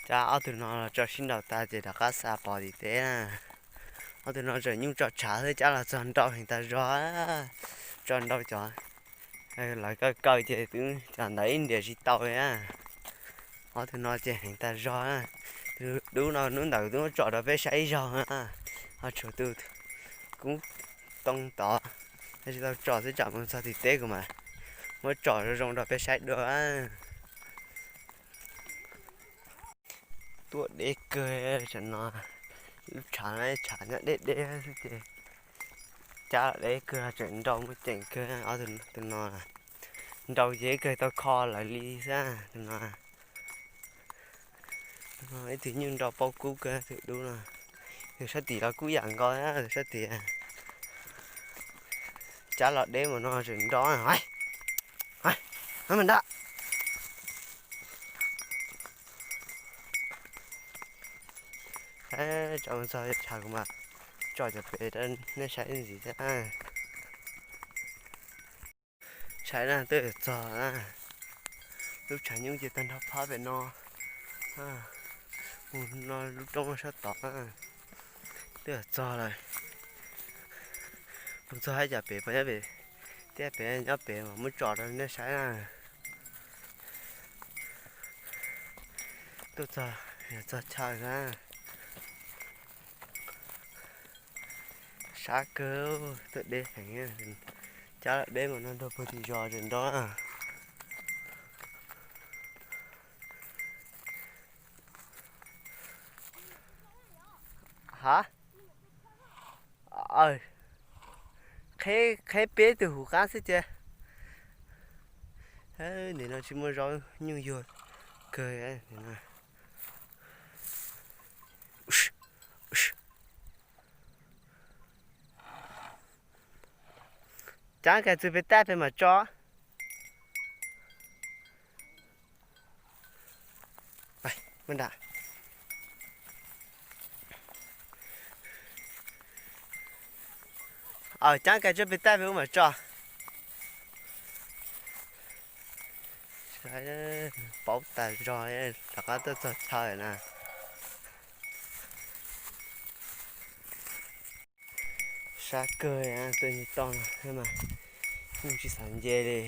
Cab ob tug no los tso sib nraus tas ces rov qab xa pov tim teb na. Ob tug no tseem nyuj tso tshav xwb, cab los txog nrau heev tas zog. Tso nrau cov lawv kaw kaw ces twb cov ntawd ib ntiam tsis tau li na. Ob tug no ces heev tas zog na. Tus dub no hnub ntawd twb muab tso rau peb saib ib zaug na, ho tshuav tus kub too tod tsis tau tso xwb, tsam mus txog tim teb kuv mam muab tso zoo zoo rau peb saib dua. Tuaj deb kawg tam no, lub tshav no tshav nyob deb deb xwb ces cab los deb kawg, tseem nrau muaj ceem kawg. Ob tug no nrau ces kawg tau kho lawv li xwb tus no. Ib tug nyuj nrau paub kub kawg tus dub no. Tus sab tim los kub yam nkaus, tus sab tim cab los deb mas no tseem nrau. Mas nrau Saib tso mus txog tshav kuv mam tso cov pem rau nej saib ntxiv thiab. Saib na, twb yuav txog na. Lub tshav nyuj ces tag nrho phab pem no, mus no lub roob sab tod na. Twb yuav txog lawm. Mus txog hais cov pem pos nyob pem, thiab pem nyob pem mas muab tso rau nej saib na. Tuaj txog, yog txog chaw na. Sab kawg, tuaj deb heev. Cab deb mas no nrog pag tim zos tseem nrau na. Ha, qheb peb tug hauv qab xwb ces. Nim no tsis muaj zaub nyuj yuag kawg. Cab kais txug pem taj pem mam tso. Cab kais tso pem taj pem ub mam tso. Paub tas zog, rov qab tuaj txog chaw na. Sab kawg, tuaj nyuag toj no mas yeej tsis xav nce li.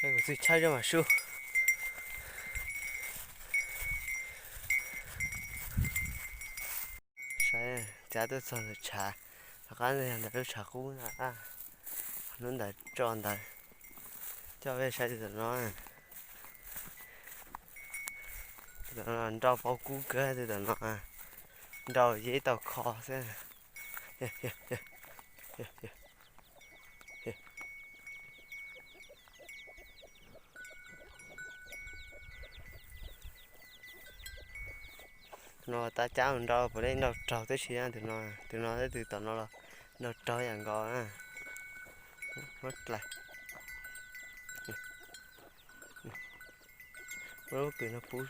Kuv txwj chawj rau mam sub. Saib, cab tuaj txog ntawm tshav, rov qab yog ntawm lub tshav qub na, hnub ntawd tso ntawd, coj peb saib tus tom no. Tus tom no nrau paub kub kawg, tus tom no nrau ces ib tau kho xwb. No tab cab mus nrau puav leej nrau raug tib si, tus no, tus no thiab tus tom no los nrau raug yam nkaus na. Muab dlaim. Muab lub kws no pub.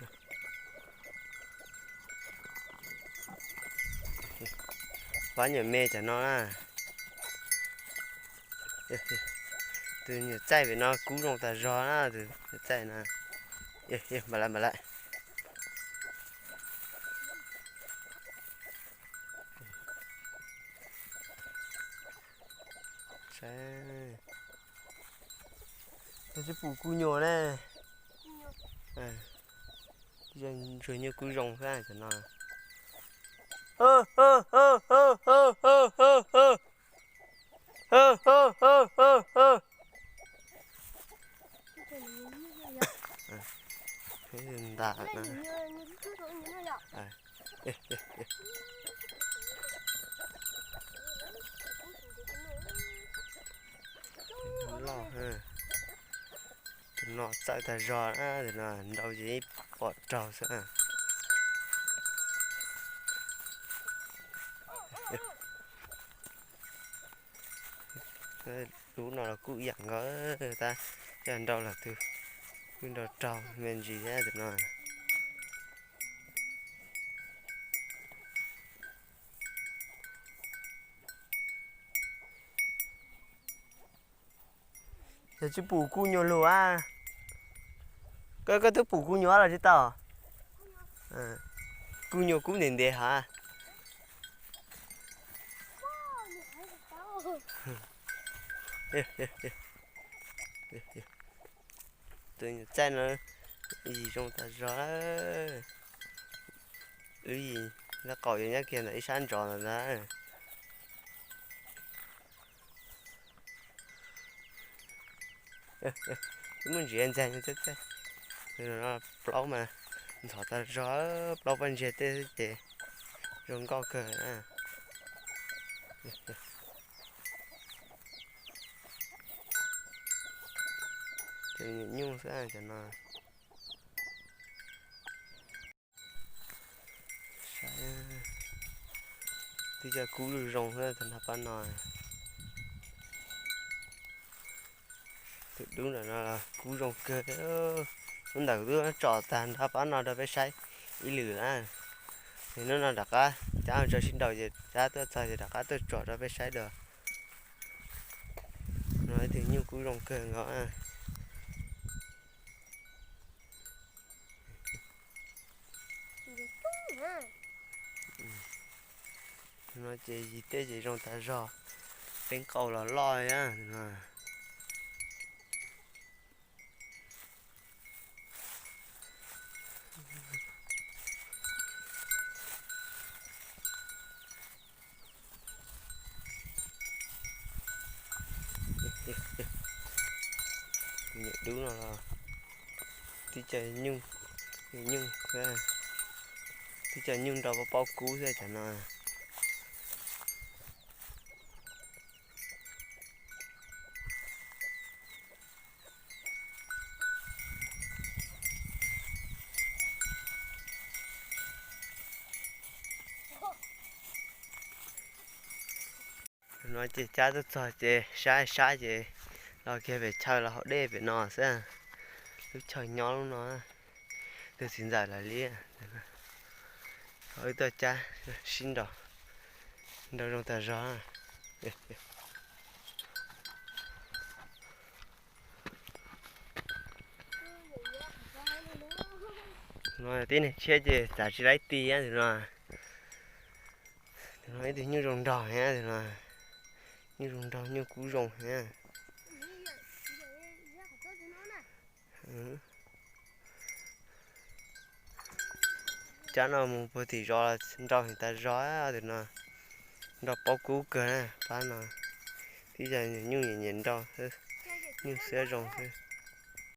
Pab nyuam me cov no na. Tus nyuam txaij pem no kub zoo tas zog na, tus nyuam txaij no. Npam lawm, npam lawm. Saib, twb pum kub nyuaj ne. Ntsuag nyuaj kub zoo xwb cov no. Ntas na. Loj, tus no txawj tag zog na, tus no nrau ces ib pom raug xwb. Lub no los kuj ib yam nkaus, tab yog nrau los twb kuj nrau raug me ntsis thiab tus no. Yog tsis pum kuj nyuag lug a. Koj, koj twb pum kuj nyuag los tsis tau? Kuj nyuag kub ntev ntev hov. Tus nyuam txaij no yim zoo tas zog. Wb yim ntawm qaum yuav nyob kiag ntawm ib sab ntsov ntawd ntag. Twb muaj ntsis ntxag, plaub mas ntxhov tas zog, plaub paj ntsiag tej xwb ces zoo nkauj kawg. Cov nyuam nyuj xwb cov no. Saib, twb cov kub zoo zoo xwb tag nrho pab no. Tus dub nram no kub zoo kawg. Hnub ntawd twb tsom tag nrho pab no rau peb saib ib lwm na. Ces hnub no rov qab cab tso sib nraus ces cab tuaj txog ces rov qab tuaj tsom rau peb saib dua. No ib tug nyuj kub zoo kawg nkaus. No ces yim tej ces zoo tas zog, teeb qau los loj thiab. Tus nyuam dub no los twb cov nyuj, nyuj, twb cov nyuj nrau paub kub xwb cov no. No ces cab tuaj txog ces saib saib ces los kiag pem chaw los haus dej pem no xwb. Lub chaw nyob lub no, tus txiv ntxawm lawv li. Wb tuaj cab sib nraus, nraus zoo tas zog. No tib neeg tshiab ces txav tsis laib ti tus no. Tus no ib tug nyuj zoo nraug thiab tus no. Nyuj zoo nraug, nyuj kub zoo thiab. Cab no mus puag tim zos nraug heev tas zog tus no. Nrau paub kub kawg na pab no. Twb yog nyuj nyiam nyiam nrau, nyuj xiab zoo xwb.